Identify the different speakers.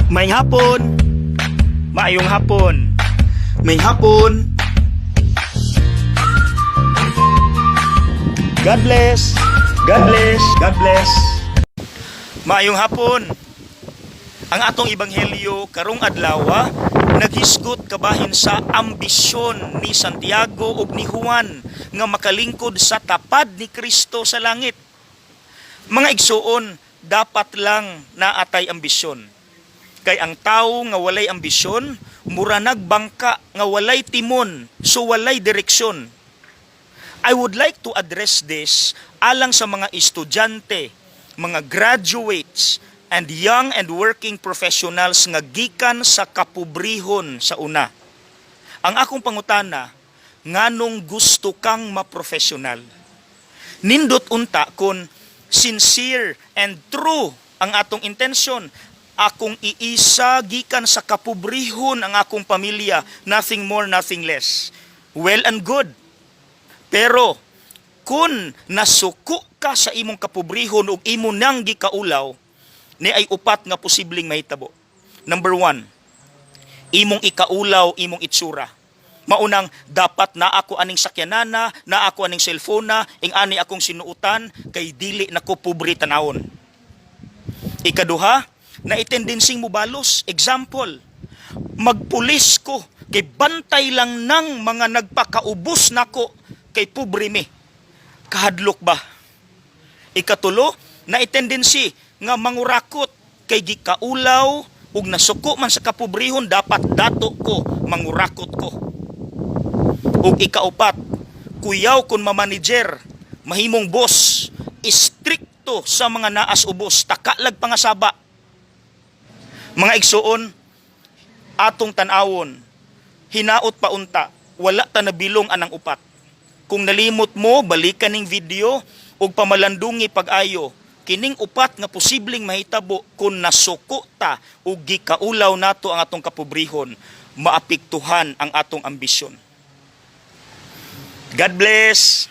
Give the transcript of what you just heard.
Speaker 1: Maayong hapon. Maayong hapon.
Speaker 2: Maayong hapon.
Speaker 1: God bless.
Speaker 2: God bless. God bless.
Speaker 1: Maayong hapon. Ang atong ebanghelyo karong adlaw naghisgot kabahin sa ambisyon ni Santiago ug ni Juan nga makalingkod sa tapad ni Kristo sa langit. Mga igsuon, dapat lang naatay ambisyon. Kay ang tawo nga walay ambisyon, mura nagbangka nga walay timon, so walay direksyon. I would like to address this alang sa mga estudyante, mga graduates, and young and working professionals nga gikan sa kapobrehon sa una. Ang akong pangutana, nganong gusto kang maprofessional? Nindot unta kung sincere and true ang atong intention. Akong iisa gikan sa kapobrehon ang akong pamilya, nothing more, nothing less. Well and good. Pero kung nasuko ka sa imong kapobrehon ug imo nang gikaulaw, ni ay upat nga posibleng mahitabo. Number 1, imong ikaulaw imong itsura. Maunang dapat na ako aning sakyanana, na ako aning cellphone, ing ani akong sinuotan kay dili na ko pobre tanawon. Ikaduha, na itendensing mo balos. Example, magpulis ko kay bantay lang ng mga nagpakaubos nako kay pobre mi. Kahadlok ba? Ikatulo, na itendensi nga mangurakot kay gikaulaw ug nasuko man sa kapobrehon, dapat dato ko, mangurakot ko. Ug ikaupat, kuyaw kun mamanager, mahimong boss, istrikto sa mga naas ubos, takalag pangasaba. Mga igsuon, atong tan-awon, hinaot pa unta, wala ta nabilong anang upat. Kung nalimot mo, balikan ning video ug pamalandungi pag-ayo. Kining upat nga posibleng mahitabo kung nasuko ta ug gikaulaw nato ang atong kapobrehon, maapektuhan ang atong ambisyon. God bless.